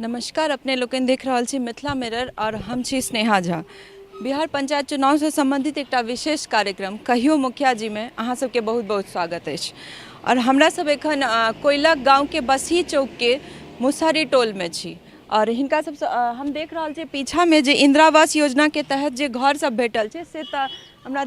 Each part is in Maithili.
नमस्कार, अपने लोकनि देख रहल छी मिथिला मिरर और हम छी स्नेहा झा। बिहार पंचायत चुनाव से संबंधित एकटा विशेष कार्यक्रम कहियो मुखिया जी में अहाँ सबके बहुत बहुत स्वागत अछि। और हमरा सब एखन कोइलख गांव के बसही चौक के मुसहरी टोल में छी और हिनका सबसँ हम देख रहल छी पीछा में जे इंदिरा आवास योजना के तहत जे घर सब भेटल छै से तऽ हमरा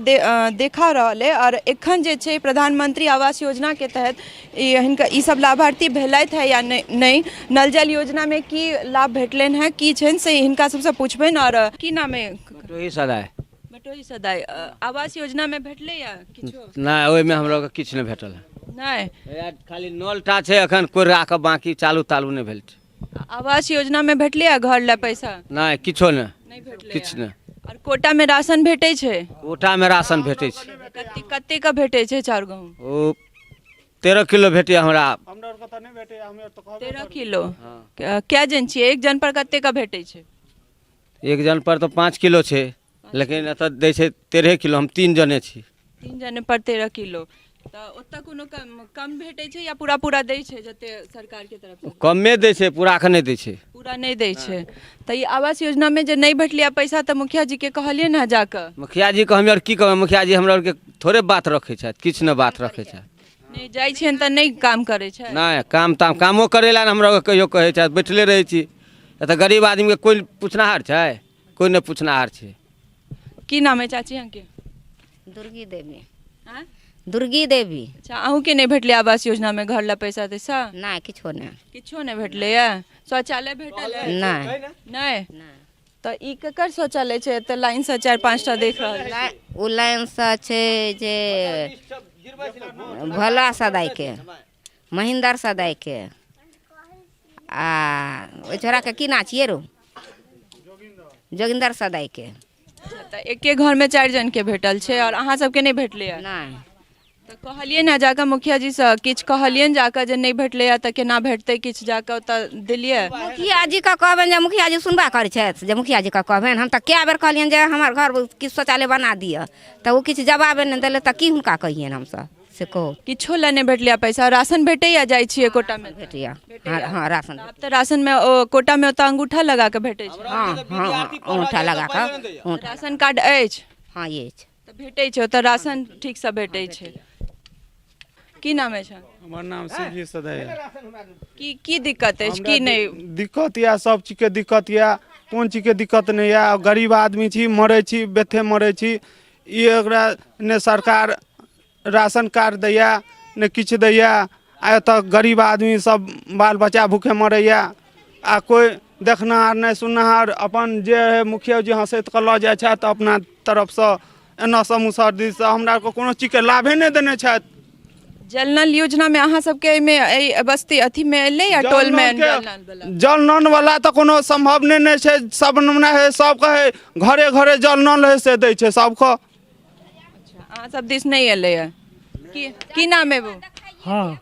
देखा रहल अइ। आओर एखन जे छै प्रधानमंत्री आवास योजनाके तहत ई हिनका ई सब लाभार्थी भेलथि है या नहि, नल जल योजनामे की लाभ भेटलनि हेँ, की छनि से हिनका सबसँ पुछबनि। आओर की नाम अइ? बटोही सदाय। बटोही सदाय। आवास योजनामे भेटलै या किछो? नहि, ओहिमे हमरा आरके किछु नहि भेटल है। नहि? हैया खाली नल टा छै एखन कोड़ा कऽ, बाँकी चालू तालू नहि भेल छै। आवास योजनामे भेटलै या घर लए पैसा? नहि, किछो नहि। नहि भेटलै? किछु नहि। आओर कोटामे राशन भेटै छै? कोटामे राशन भेटै छै। कते कते के भेटै छै चाउर गहूँम? ओ 13 किलो भेटैए हमरा। 13 किलो? कए जन छियै? एक जन पर कते के भेटै छै? एक जन पर तऽ 5 किलो छै, लेकिन एतऽ दै छै 13 किलो। हम 3 जने छी। 3 जने पर 13 किलो। तऽ ओतऽ कोनो कम कम भेटै छै या पूरा पूरा दै छै जते सरकारके तरफसँ? कमे दै छै, पूरा के नहि दै छै। पूरा नहि दै छै। तऽ ई आवास योजनामे जे नहि भेटलै पैसा तऽ मुखिया जीके कहलियै ने जाकऽ? मुखिया जीके हम आर की कहबै? मुखिया जी हमरा आरके थोड़े बात रखै छथि, किछु नहि बात रखै छथि। नहि जाइ छियनि तऽ नहि काम करै छै? नहि, काम ताम कामो करै लए हमरा आरके कहियो कहै छथि, बैठले रहै छी। एतऽ गरीब आदमीके कोइ पुछनाहार छै? कोइ नहि पुछनाहार छै। की नाम है चाची अहाँके? दुर्गी देवी। आँय? दुर्गी देवी। अच्छा, अहूँके नहि भेटलै आवास योजनामे घर लए पैसा तैसा? नहि, किछो नहि। किछो नहि भेटलैए? शौचालय भेटल है? नहि। नहि? नहि। तऽ ई ककर शौचालय छै? एतऽ लाइनसँ 4-5टा देख रहल छी। ओ लाइनसँ छै जे भोला सदाइके, महेन्द्र सदाइके, आ ओहि छोड़ाके की नाम छियै रौ? जोगिन्दर सदाइके। तऽ एके घरमे 4 जनके भेटल छै आओर अहाँ सबके नहि भेटलैए? नहि। तऽ कहलियै ने जाकऽ मुखिया जीसँ? किछु कहलियनि जाकऽ जे नहि भेटलैए तऽ केना भेटतै? किछु जाकऽ ओतऽ देलियै? मुखिया जीके कहबनि जे मुखिया जी सुनबा करै छथि जे मुखिया जीके कहबनि। हम तऽ कए बेर कहलियनि जे हमर घर किछु शौचालय बना दिअ, तऽ ओ किछु जवाबे नहि देलथि, तऽ की हुनका कहियनि हमसब से कहू? किछो लए नहि भेटलैए पैसा? राशन भेटैए जाइ छियै कोटामे? भेटैए, हँ हँ, राशन। आब तऽ राशनमे ओ कोटामे ओतऽ अंगूठा लगा कऽ भेटै छै। हँ हँ हँ, अंगूठा लगा कऽ। अंगूठा। राशन कार्ड अछि? हँ, अछि। तऽ भेटै छै ओतऽ राशन, ठीकसँ भेटै छै। की नाम अछि? हमर नाम शिवजी सदाय। की की दिक्कत अछि की नहि? दिक्कत यऽ सब चीजके दिक्कत यऽ, कोन चीजके दिक्कत नहि यऽ। गरीब आदमी छी, मरै छी, बेथे मरै छी। ई एकरा ने सरकार राशन कार्ड दैए ने किछु दैए, आ एतऽ गरीब आदमी सब बाल बच्चा भूखे मरैए आ कोइ देखनिहार नहि सुननिहार। अपन जे हइ मुखिया जी हँसैत कऽ लऽ जाइ छथि अपना तरफसँ एन्नऽसँ मुसहर दिससँ, हमरा आरके कोनो चीजके लाभे नहि देने छथि। जल नल योजनामे अहाँ सबके एहिमे एहि बस्ती अथीमे एलै या टोलमे? जल नल वाला, जल नल वाला तऽ कोनो सम्भव नहि छै। सब नहि है, सबके है घरे घरे जल नल है, से दै छै सबके। अहाँ सब दिस नहि एलैए? की की नाम है बो? हँ,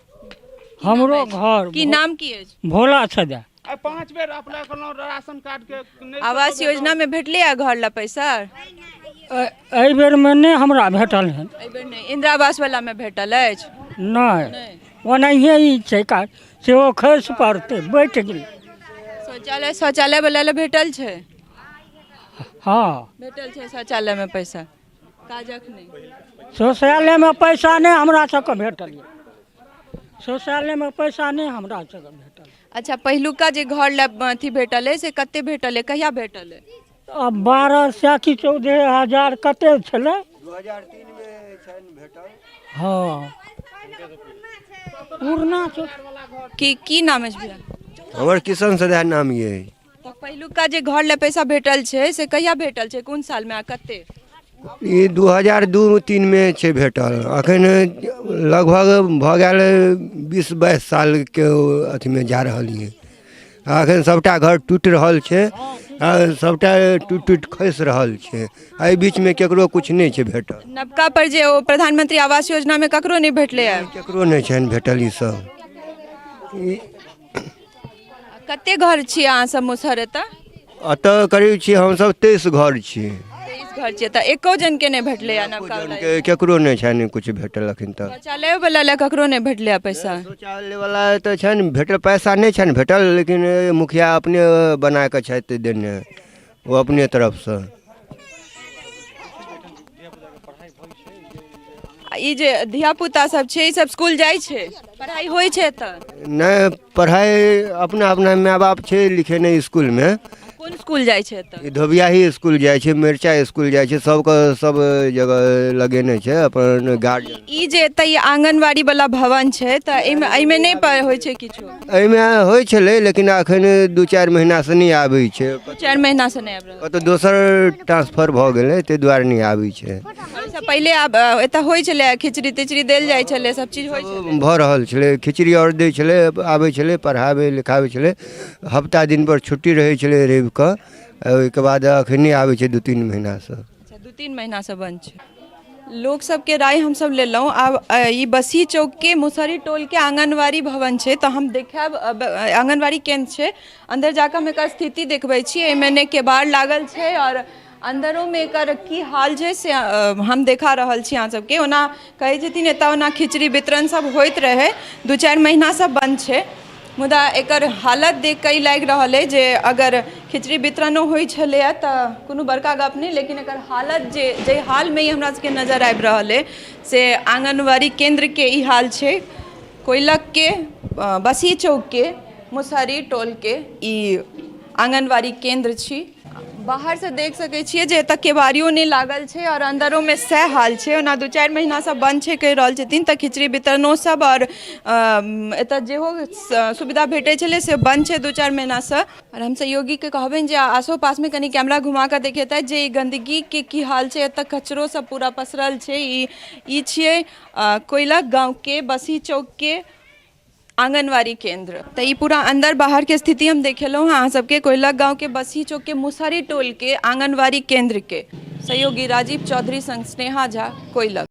हमरो घर। की नाम की अछि? भोला सदा। आइ 5 बेर अप्लाई केलहुँ राशन कार्ड के नहि। आवास योजना मे भेटलै या घर ला पैसा? एहि बेरमे नहि हमरा भेटल हन। एहि बेर नहि? इंदिरा आवास वाला मे भेटल अछि? नहि, ओनाहिए ई छै काज, सेहो खसि पड़तै, बचि गेलै। शौचालय, शौचालय वाला लए भेटल छै? हँ, भेटल छै शौचालय मे पैसा, काजक नहि। शौचालयमे पैसा नहि हमरा सबके भेटल यऽ, शौचालयमे पैसा नहि हमरा सबके भेटल। अच्छा, पहिलुका जे घर लए अथी भेटल अइ से कते भेटल अइ, कहिया भेटल अइ? आब 1200 कि 14,000 कते छलै? 2003मे छनि भेटल। हँ, पुरना छै। की की नाम अछि भैया? हमर किशन सदा नाम ये। तऽ पहिलुका जे घर लए पैसा भेटल छै से कहिया भेटल छै, कोन सालमे आ कते? ई 2002-3मे छै भेटल। अखन लगभग भऽ गेल 20-22 सालके अथीमे जा रहल ये। अखन सभटा घर टूटि रहल छै आ सभटा टूटि टूटि खसि रहल छै। एहि बीचमे केकरो किछु नहि छै भेटल। नवका पर जे ओ प्रधानमंत्री आवास योजनामे ककरो नहि भेटलै? केकरो नहि छनि भेटल ई सब। ई कते घर छी अहाँ सब मुसहर एतऽ? एतऽ करीब छी हमसभ 23 घर छी। 23 घर छियै तऽ एको जनके नहि भेटलैए नवका वला? के केकरो नहि छनि किछु भेटल अखन तक। शौचालयो वला लए ककरो नहि भेटलैए पैसा? शौचालय वाला तऽ छनि भेटल, पैसा नहि छनि भेटल, लेकिन मुखिया अपने बना कऽ छथि देने, ओ अपने तरफसँ। आ ई जे धियापुता सब छै, ई सब स्कूल जाइ छै? पढ़ाइ होइ छै एतऽ? नहि, पढ़ाइ अपना अपना माय बाप छै लिखेने इसकुलमे। कोन स्कूल जाइ छै एतऽ? ई धोबियाही इसकुल जाइ छै, मिर्चा इसकुल जाइ छै, सबके सब जगह लगेने छै अपन गार्जियन। ई जे एतऽ ई आंगनबाड़ी वाला भवन छै, तऽ एहिमे नहि होइ छै किछु? एहिमे होइ छलै, लेकिन एखन 2-4 महीनासँ नहि आबै छै। 2-4 महीनासँ नहि आबि रहल? कतहु दोसर ट्रांसफर भऽ गेलै, ताहि दुआरे नहि आबै छै। एहिसँ पहिले आब एतऽ होइ छलै, खिचड़ी तिचड़ी देल जाइ छलै, सब चीज होइ छलै? भऽ रहल छलै, खिचड़ी आओर दै छलै, आबै छलै, पढ़ाबै लिखाबै छलै। हफ्ता दिन पर छुट्टी रहै छलै रविके, ओहिके बाद एखन नहि आबै छै 2-3 महीनासँ। अच्छा, 2-3 महीनासँ बन्द छै। लोक सबके राय हमसब लेलहुँ। आब ई बसी चौकके मुसहरी टोलके आंगनबाड़ी भवन छै, तऽ हम देखायब, आंगनबाड़ी केन्द्र छै, अन्दर जाकऽ हम एकर स्थिति देखबै छी। एहिमे नहि केबाड़ लागल छै आओर अन्दरोमे एकर की हाल छै से हम देखा रहल छी अहाँ सबके। ओना कहै छथिन एतऽ ओना खिचड़ी वितरण सब होइत रहै, 2-4 महीनासँ बन्द छै, मुदा एकर हालत देख कऽ ई लागि रहल अइ जे अगर खिचड़ी वितरणो होइ छलैए तऽ कोनो बड़का गप नहि, लेकिन एकर हालत जे जाहि हालमे ई हमरा सबके नजर आबि रहल अइ से आंगनबाड़ी केन्द्रके ई हाल छै। कोइलखके बसी चौकके मुसहरी टोलके ई आंगनबाड़ी केन्द्र छी। बाहरसँ देख सकै छियै जे एतऽ केबाड़ियो नहि लागल छै आओर अन्दरोमे सएह हाल छै। ओना 2-4 महीनासँ बन्द छै कहि रहल छथिन, तऽ खिचड़ी वितरणो सब आओर एतऽ जेहो सुविधा भेटै छलै से बन्द छै 2-4 महीनासँ। आओर हम सहयोगीके कहबनि जे आसो पासमे कनि कैमरा घुमा कऽ देखेतथि जे ई गन्दगीके की हाल छै। एतऽ कचरो सब पूरा पसरल छै। ई छियै कोइलख गाँवके बसी चौकके आंगनबाड़ी केंद्र। तऽ ई पूरा अंदर बाहर के स्थिति हम देखेलहुँ हँ अहाँ सबके कोइलख गाँव के बसी चौक के मुसहरी टोल के आंगनबाड़ी केंद्र के। सहयोगी राजीव चौधरी संग स्नेहा झा, कोइलख।